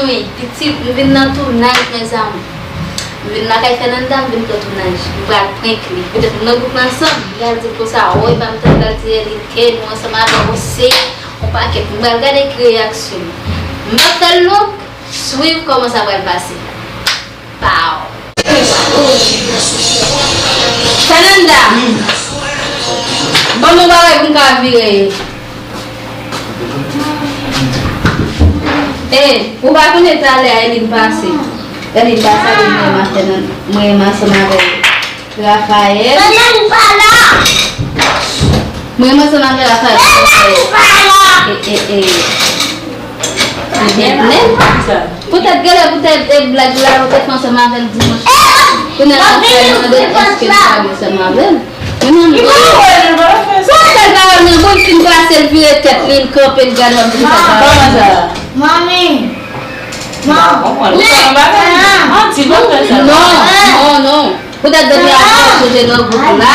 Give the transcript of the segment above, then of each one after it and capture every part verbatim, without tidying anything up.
Wi, pitit, m vin nan tounaj, mezanmi. M vin lakay Fernanda, m vin pran tounaj. M pral prank li. Petèt nou nan gwoup la ansanm. Li al di l konsa, o, epa m tande l al di Elin ke nou ansanm avè Jose, yon pakèt. M pral gade ki reyaksyon l. M p ap fè l long, swiv kòman sa pral pase. Pow! Fernanda! Ban m yon bagay pou m ka vire. Ey, ou pa konnen talè a Elin pase. Elin pase avèk mwen, mwen ansanm avè Rafael. Mwen ansanm avè Rafael. E, e, e. Poutèt genlè, poutèt e blag la, ou te fè ansanm avè l dimanch. Kounye a Rafael mande l èske l ka ansanm avè l. Mwen menm, sa l pa wè nan bon fin pase l vire tèt li, l kanpe, l gade w ap di sa. Manmi. Manmi. Ou konn bagay? Manti, pa fè sa. Non, non, non. Poutèt depi avan, sonje nan gwoup la.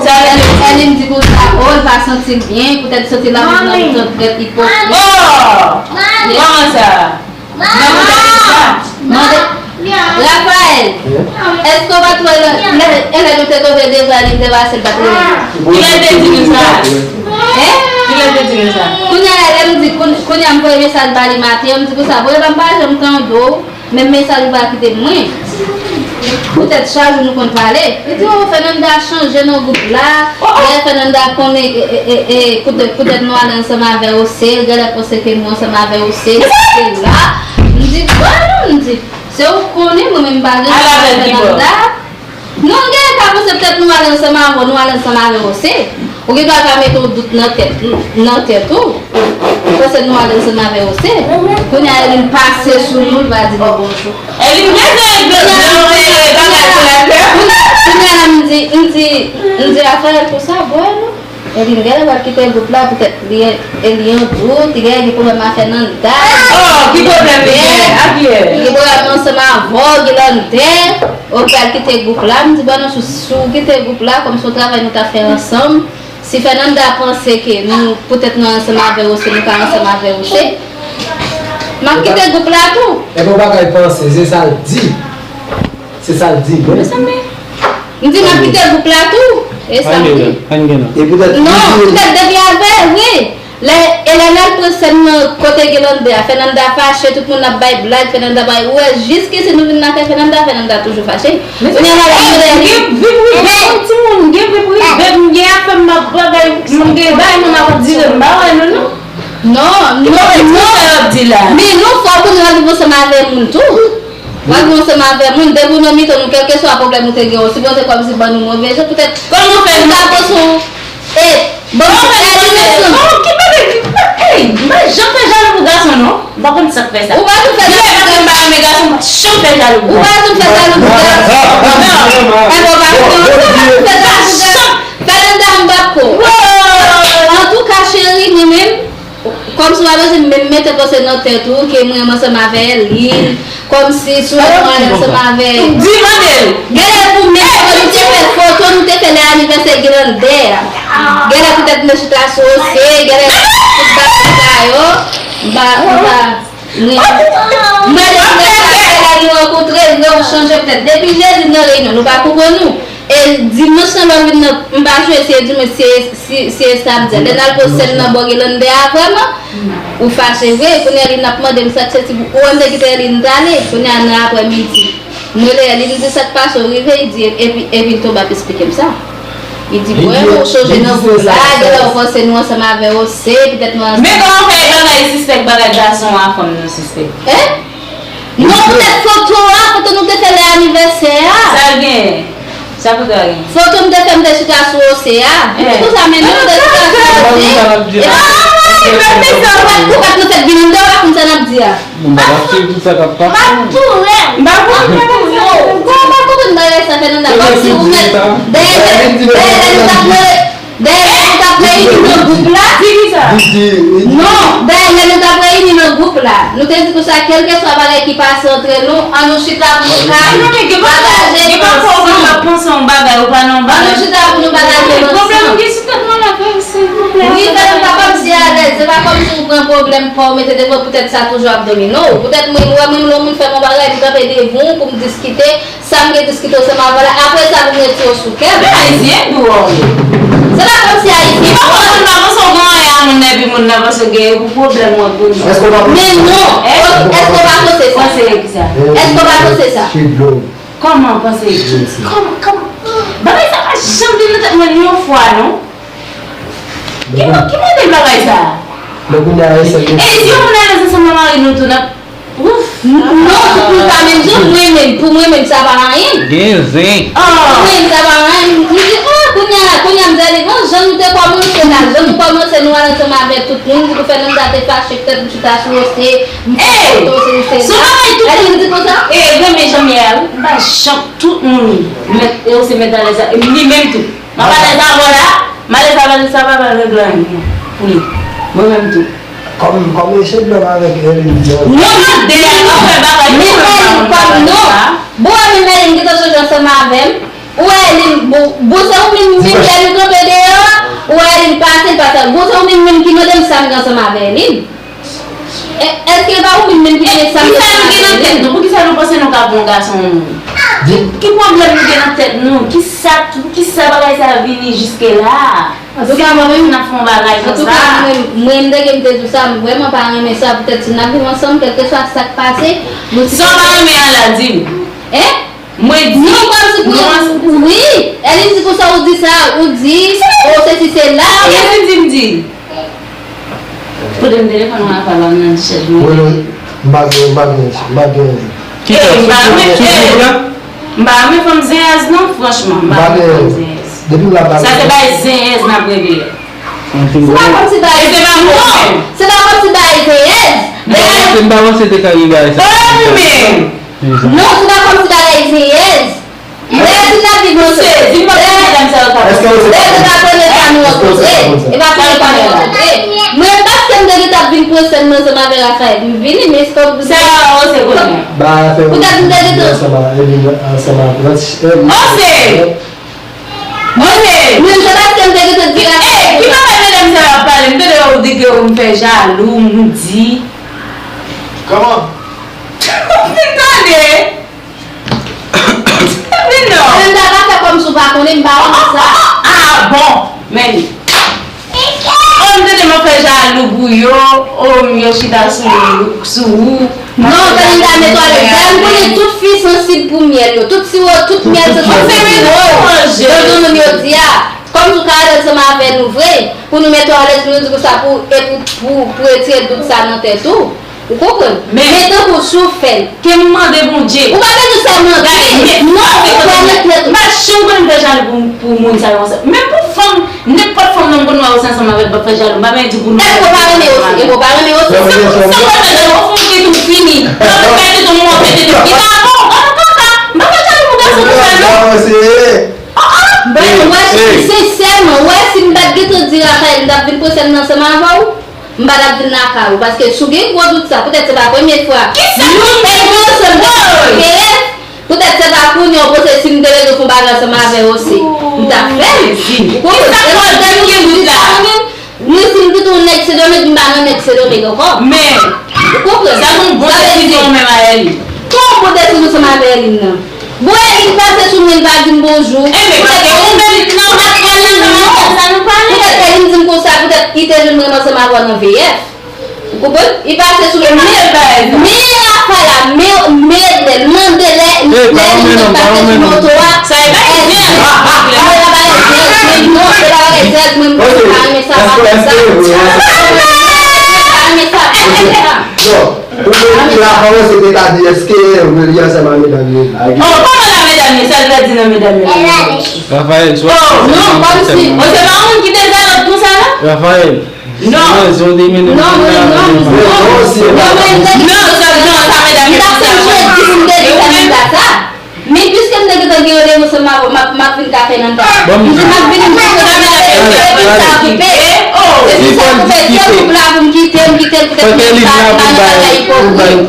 Sa vle di, Elin di konsa, o, l pa santi l byen, poutèt santi l ap viv nan yon tan trè ipokrit. Oh! Kòman sa? Nan bouda Elisa. Mande, Rafael, èske w pa t wè lè, lè, lè nou te kanpe devan li, m te pase l pa t rele nou? Kilè l te di nou sa? Hein? Kilè l te di nou sa? Kounye a, lè m di, koun-, kounye a m voye mesaj ba li maten an, m di konsa, voye pa m pa janm tande w, menm mesaj ou pa kite mwen. Poutèt chak jou nou konn pale. Li di, o, Fernanda chanje nan gwoup la. Lè Fernanda konnen, e, e, e, e, poutèt, poutèt nou ale ansanm avè Jose, genlè panse ke nou ansanm avè Jose, se la. M di, bò non, m di, se ou k konnen, mwen menm m pa gen ansanm avè Fernanda. Non, genlè ka panse poutèt nou ale ansanm avè w, nou ale ansanm avè Jose. Ou gen dwa ka mete yon dout nan tèt, nan tèt ou. Ou panse nou ale ansanm avè Jose. Kounye a, Elin pase sou nou, l pa di nou bonjou. Elin gentan regle bagay pou l al fè. Kounye a, m di, m di, m di Rafael konsa, bò non. Elin genlè pral kite gwoup la, poutèt li, e li an dout, li genlè gen pwoblèm a Fernanda. Oh, ki pwoblèm li gen? A kiyès? Li gen pwoblèm ansanm avè w, Guilande. Ou pral kite gwoup la, m di, bò non, si, si w kite gwoup la, kòm se yon travay nou t ap fè ansanm, si Fernanda panse ke nou, poutèt nou ansanm avè Jose, nou ka ansanm avè Jose, m ap kite gwoup la tou. E pa yon bagay panse, se sa l di. Se sa l di, wi. Mezanmi. M di m ap kite gwoup la tou. E sa m di. Pa gen non. E poutèt non, poutèt depi avè, wi. Lè, e lè n al pran sèn nan kote Guilande a, Fernanda fache, tout moun ap bay blag, Fernanda bay, ou wè, jiskisi nou vin lakay Fernanda, Fernanda toujou fache. Kounye a la, gen vi prive, yon timoun gen vi prive, m gen afè m ap bagay, m gen bagay mwen m ap dire, m pa wè nou, non. Non, non, non. Men nou fò pou nou al viv ansanm avè moun tou. W al viv ansanm avè moun, depi w nan mitan nou, kèlkeswa pwoblèm ou te gen, ou sipoze kòmsi ban nou move je, poutèt. Kòman fè nou ta panse w, e, ban nou fè nou fè nou. Oh, ki bagay, ey, m pa janm fè jalou pou gason, non. M pa konn sa k fè sa. Ou pa janm fè jalou pou gason. M pa renmen gason, m pa janm fè jalou pou gason. Ou pa janm fè jalou pou gason. Non. Enben, w pa renmen gason, ou pa janm fè jalou pou gason. Fernanda, m p ap ko. Antouka, cheri, mwen menm, kòmsi w pa bezwen menm mete panse nan tèt ou ke mwen ansanm avè Elin, kòmsi sou lè mwen ansanm avè. Di mande l. Genlè pou menm, kòm nou te fè foto, nou te fè lè anivèsè Guilande a. Genlè poutèt nou te chita sou Jose, genlè tout bagay sa yo. M pa, m pa, mwen, mwen, lè nou rankontre, lè w chanje poutèt. Depi jedi nan reyinyon, nou pa konprann nou. E dimanch lan lè w vin nan, m pa jwe, si e dimanch, si e, si, si e samdi. Lè n al pran sèn nan bò Guilande a vrèman, ou fache vre. Kounye a li n ap mande m sa k fè ti, ou wè m te kite Elin t ale. Kounye a nan aprèmidi, m rele Elin, m di sa k pase, ou rive? Li di, epi, epi l tonbe ap esplike m sa. Li di, bwè, ou chanje nan gwoup la, genlè ou panse nou ansanm avè Jose, poutèt nou ansanm. Men kòman fè bagay sispèk, bagay gason a fanm nou sispèk? Hein? Non, poutèt foto a, foto nou te fè lè anivèsè a. Sa l genyen? Sa foto a genyen? Foto m te fè, m te chita sou Jose a. Ou di konsa, men nou te chita sou Jose. E pa, ou pa t, ou pa t nan fèt Guilande, ou pa konn sa n ap di a. Bon, m pa t ap swiv tout sa k ap pase. M pa konprann bagay sa, Fernanda. Kòmsi ou mèt dèyè, dèyè nou t ap mele, dèyè nou t ap mele nan gwoup la. Di, di, di. Non, dayè, lè nou t ap reyini nan gwoup la, nou te di konsa, kèlkeswa bagay ki pase antre nou, an nou chita pou nou ka pataje ansanm. An nou chita pou nou pataje ansanm. Wi, fè nou pa kòmsi alèz, se pa kòmsi ou pran pwoblèm pa w mete devan, poutèt sa toujou ap domine w. Poutèt mwen, mwen, mwen, lè yon moun fè m yon bagay, m kanpe devan w pou m diskite, sa m gen diskite ansanm avè w la, apre sa pou m retire w sou kè m. Men Ayisyen dou wi. Se pa kòmsi Ayisyen. Li pa konn, li pa konn sa w gen anyen a moun nan, epi moun nan panse w gen pou pwoblèm w ap vin. Men non. Èske w pa panse sa? Panse ki sa? Èske w pa panse sa? Kòman panse? Kòman, kòman? Bagay sa pa janm vin nan tèt mwen ni yon fwa non. Ki mo-, ki modèl bagay sa? Men kounye a, e sèl. E si yon moun alèz ansanm ak mari nou tou, n ap, ouf. Non, pou mwen pa menm jan, mwen menm, pou mwen menm, sa pa anyen. Gen zen. Pou mwen menm, sa pa anyen. M di, oh, kounye a, kounye a, m di, bon, jan nou te kòmanse la, jan nou kòmanse, nou al ansanm avèk tout moun, pou fè nonm sa te fache, petèt m chita sou Ose, m fè foto, se, se la. Èske m di konsa? E, renmen jan m ye a, wi. M pa janm, tout moun, mèt, Ose mèt alèz a, e li menm tou. M ap alèz avè w la, m alèz avè l, sa pa pral regle anyen pou li. Mwen menm tou. Kòm, kòm e se dlòm avèk Elin di yo. Non, non, dèyè nou fè bagay, nou fè bagay kòm non. Bon, Elin, Elin gentan chanje ansanm avè m. Ou wè Elin, bon, bon, se ou menm, menm lè nou kanpe deyò, ou wè Elin pase, l pase. Bon, se ou menm, menm ki mande m sa m gen ansanm avè Elin. E, èske e pa ou menm menm ki te sanble sa? Poukisa nou gen nan tèt nou? Poukisa nou panse nou ka pran yon gason? Ki, ki pwoblèm nou gen nan tèt nou? Kisa, kisa bagay sa vini jiske la? Antouka, mwen menm, n ap fè yon bagay konsa. Antouka, mwen, mwen, m te gen m te di w sa, m vrèman pa renmen sa, poutèt si n ap viv ansanm, kèlkeswa sa k pase, nou... Sa w pa renmen an la, di m. Hein? Mwen di, non, kòmsi pou, wi, Elin di konsa, ou di sa, ou di, oh, sesi, sela. Kiyès ki di m di? Kote m telefòn mwen ap pale nan chèz mwen. Wi, wi. M pa gen, m pa gen, m pa gen. Ki sa? M pa renmen, m pa renmen fanm zenyèz non, franchman, m pa renmen fanm zenyèz. Depi m la pale. Sa se bagay zenyèz n ap regle. Se pa kòmsi bagay, non, se pa kòmsi bagay zenyèz. M pa panse, m pa panse te ka gen bagay sa. Non, se pa kòmsi bagay zenyèz. Lè si n ap viv ansanm, lè, lè se pa premye fwa nou rankontre, e pa premye fwa nou rankontre. Mwen, paske m te gentan ap vin pran sèn nan ansanm avè Raphaël, m vini, men se kòm... Sa yo se konnen. Poutèt m te gentan ansanm avè Ose. Ose. Men se paske m te gentan di Raphaël. Ki bagay medam sa yo ap pale? M tande yo di ke m fè jalou, m di. Kòman? M tande. Men non. Men m ta ka fè kòmsi w pa konnen, m pa renmen sa. Ah, bon. Men. Oh, m tande m ap fè jalou pou yo. Oh, yo chita sou, sou ou. Non, tande m ta netwaye. Dayè, m konnen tout fi sansib pou myèl yo. Tout siwo, tout myèl se sansib pou yo. Jan nou menm yo di a. Kòmsi w ka ale ansanm avè nou vre, pou nou mete w alèz, pou nou di konsa, pou, e pou, pou, pou retire dout sa nan tèt ou. Ou konprann? Men tankou si w fè l, ke m mande Bondye. Ou pa bezwen sèlman di, non, ou pa mete tèt ou. M pa janm konn fè jalou pou, pou moun sa yo ansanm. Menm pou fanm, nenpòt fanm nan m konn wè Ose ansanm avè l, m p ap fè jalou. M pa menm di pou nou. Èske w pa renmen Ose? Èske w pa renmen Ose? Sa, sa, sa, sa, ou fè jalou, ou fè yon tèt ou fini. Ou fè tèt ou mò, fè tèt ou ki pa bon. Ou pa ka, m pa fè jalou pou gason konsa, non. Mwen, mwen, sensèman, wè, si m pa t gentan di Raphaël m t ap vin pran sèn nan ansanm avè w, m pa t ap vin lakay ou, paske si w gen gwo dout sa, poutèt se pa premye fwa. Kisa nou te ansanm nan V F, poutèt se pa kounye a w panse si m te bezwen fè yon bagay ansanm avè w osi, m t ap fè l. Ou konprann? Kisa k fè w di m gen dout la? Mwen, si m kite yon nèg Sendomeng, m pa nan nèg Sendomeng ankò. Men, ou konprann? Sa se yon bon desizyon ou menm a Elin. Ki yon bon desizyon ansanm avè Elin nan? Bon, Elin pase sou mwen, li pa di m bonjou. Enben, paske ou menm nan w t ap pale ansanm avè l, sa nou pale. Poutèt Elin di m konsa, poutèt li te jwenn mwen ansanm avè w nan V F. Ou konprann? Li pase sou mwen. Men, men Raphaël, men, men Edel, mande lè, lè Elin t ap pase sou moto a. Sa e pa Edel. Mwen pa pale de, men non, se pa bagay zèz, mwen, mwen pa renmen sa, pa fè sa. Mwen pa renmen sa, pa fè sa. Non, pou mwen, la kòmanse te ka di, èske Willy ansanm ak medam yo? Oh, kòman la medam yo? Sa l pèdi nan medam yo? Raphaël, swa. Oh, non, kòmsi. Oh, se pa moun ki te zalòt konsa, non? Raphaël. Non. Non, non, non, non, non, sa, non, sa medam yo te fè nan sa. Men piske m te gentan gen randevou ansanm avè w, m ap, m ap vin kafe nan ta. M di m ap vini, m di sa, m ap vini, m di sa, okipe. Se pou sa pou m fè kè m la pou m kite, m kite l poutèt mwen pa nan bagay ipokrit.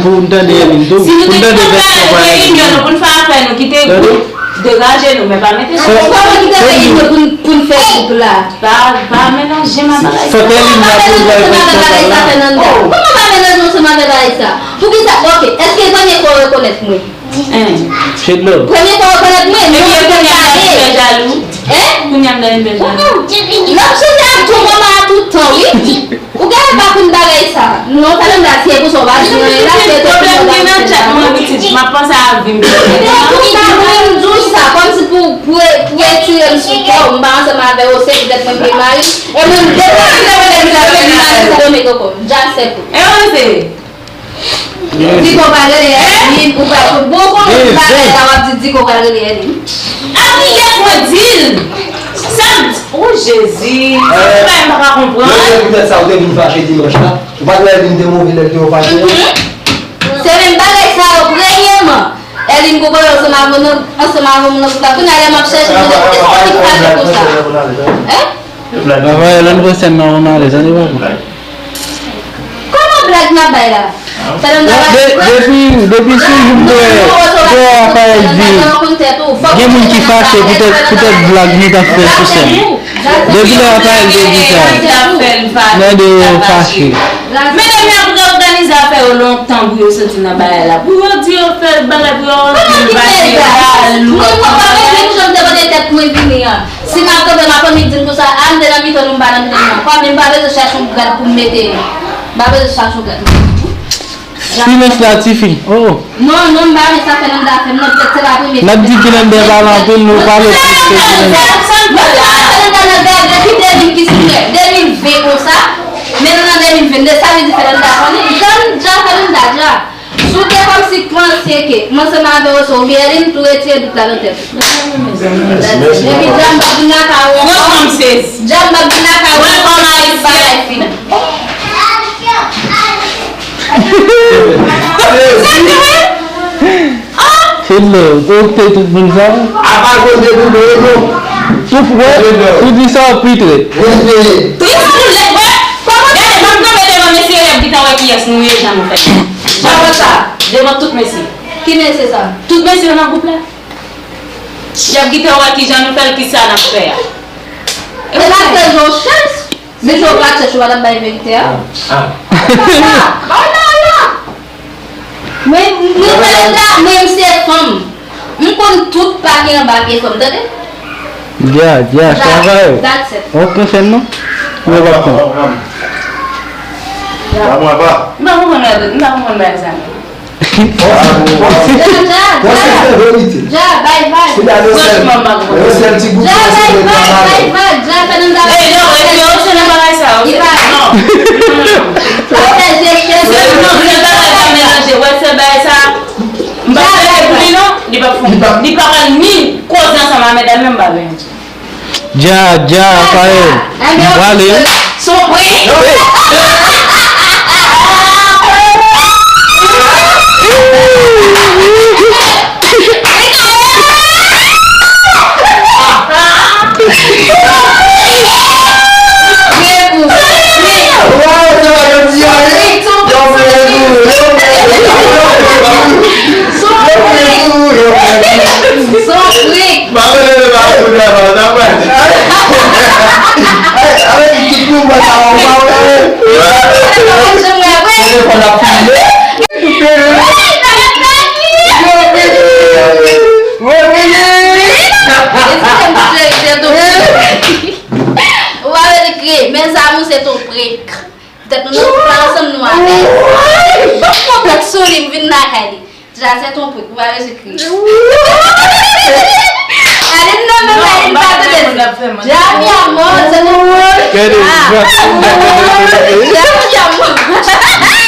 Pou n tande Elin tou. Si nou te konn bagay Elin, pou n fè afè nou, kite gwoup, degaje nou, men pa mete sou. Kòman kite Elin pou n fè gwoup la? Pa pa melanje m ak bagay sa. Kòman pa melanje ansanm avè bagay sa? Poukisa? Ok, èske premye fwa w rekonèt mwen? Premye fwa w rekonèt mwen, nou te pale. Kounye a m nan yon bèl jan. N ap chanje ak tou manman a tout tan, wi. Ou genlè pa konn bagay sa. Non, sa menm la, se pou sa w pa di anyen la, se te pwoblèm ki nan tèt mwen, pitit. M ap panse a vi m. Pou sa mwen, m di w sa, kòmsi pou, pou, pou retire m sou kò w, m pa ansanm avè w, se poutèt mwen vle mari. E mwen, m depi mwen vle mari, m pa vle mari, se Domeng ankò. Dja sèk ou. E mwen se. Diko pral rele Elin, ou pral fout bon konnen bagay la w ap di Diko pral rele Elin. Api yès mwen di l. Sa m di, o Jezi, sa se bagay m pa ka konprann. Poutèt sa ou te vin fache dimanch la. Ou pa t wè Elin te move lè l te fache? Se menm bagay sa yo, premyèman, Elin konprann ansanm avè nou, ansanm avè nou nan gwoup la. Kounye a lè m ap chèche, mwen di, poukisa w vin fache konsa? Hein? Rafael, ann pran sèn nan, ann ale, tande papa. Kòman blag n ap bay la? Depi, depi sou jou m te wè, te wè Rafael di gen moun ki fache poutèt, poutèt blag nou t ap fè sou sèn. Depi lè Rafael te di sa, nèg yo fache. Medam yo ap rèòganize afè yo lontan pou yo soti nan bagay la. Pou yo di yo fè bagay pou yo anvi pase ba lòt. Si m ap kanpe, m ap annik di l konsa, a, m te nan mitan nou, m pa nan mitan nou ankò, men m pa bezwen chache yon grad pou m mete. M pa bezwen chache yon grad. Silans la, tifi. Oh. Non, non, m pa renmen sa Fernanda fè m nan, petèt se pa premye fwa. N ap di Kilender pale anpil, nou pale plis ke Kilender. Mwen te wè Fernanda nan gade, depi de mil ki sou mwen, de mil ven konsa, men nou nan de mil venn de, sa vle di Fernanda konnen, jan, jan Fernanda, jan. Si w te kòmsi panse ke m ansanm avè w se oubyen Elin, tou retire dout la nan tèt ou. Epi dja m p ap vin lakay ou ankò. Dja m p ap vin lakay ou ankò, bagay fini. Hello, ou te tout moun sa? Apa kote pou nou non? Tout, wè, ou di sa, ou pi trèt. Tout moun lèd, wè. Kòman gade, m ap kanpe devan mesye yo, y ap gentan wè kiyès nou ye, jan nou fè. Kòman sa? Devan tout mesye. Ki mesye sa? Tout mesye yo nan gwoup la. Y ap gentan wè kijan nou fè l, kisa n ap fè a. E w ap fè yon chans. Mesye w pa chèche, w pa t ap bay verite a. Ah. Ah, bay la, la. Mwen, mwen, mwen, mwen, mwen se fanm. M konn tout pa gen anba pye fanm, tande? Dja, dja, travay. That's it. Ou konn fè m non? Mwen pa konn. Dja. M pa konprann, m pa konprann bagay sa non. Dja, dja, dja, dja, bay vag. Franchman, m pa konprann. Dja, bay vag, bay vag, dja, fè nou dapre. Ey, non, epi yo se nan bagay sa yo. Li pa non. Protège, protège. Non, se bagay sa melanje. Wè se bagay sa. M pa pale pou li non. Li pa fon. Li pa pral ni koze ansanm a medam yo, m pa pale. Dja, dja, Rafael. Vale. Son pri. Son pri. Son pri. Ba mwen leve ba mwen pou travay, sa pral. Ay, avèk tout moun mwen ta wè, ou pa wè. Telefòn ap filme. Ou pa vle kriye, men sa moun se ton prank. Petèt nou nan gwoup la ansanm nou avè l. Ban m pran prank sou li, m vin lakay li. Dja se ton prank, ou pa bezwen kriye. Aline nan menm la, li pa tande. Dja mi amor, se ton prank. Dja mi amor.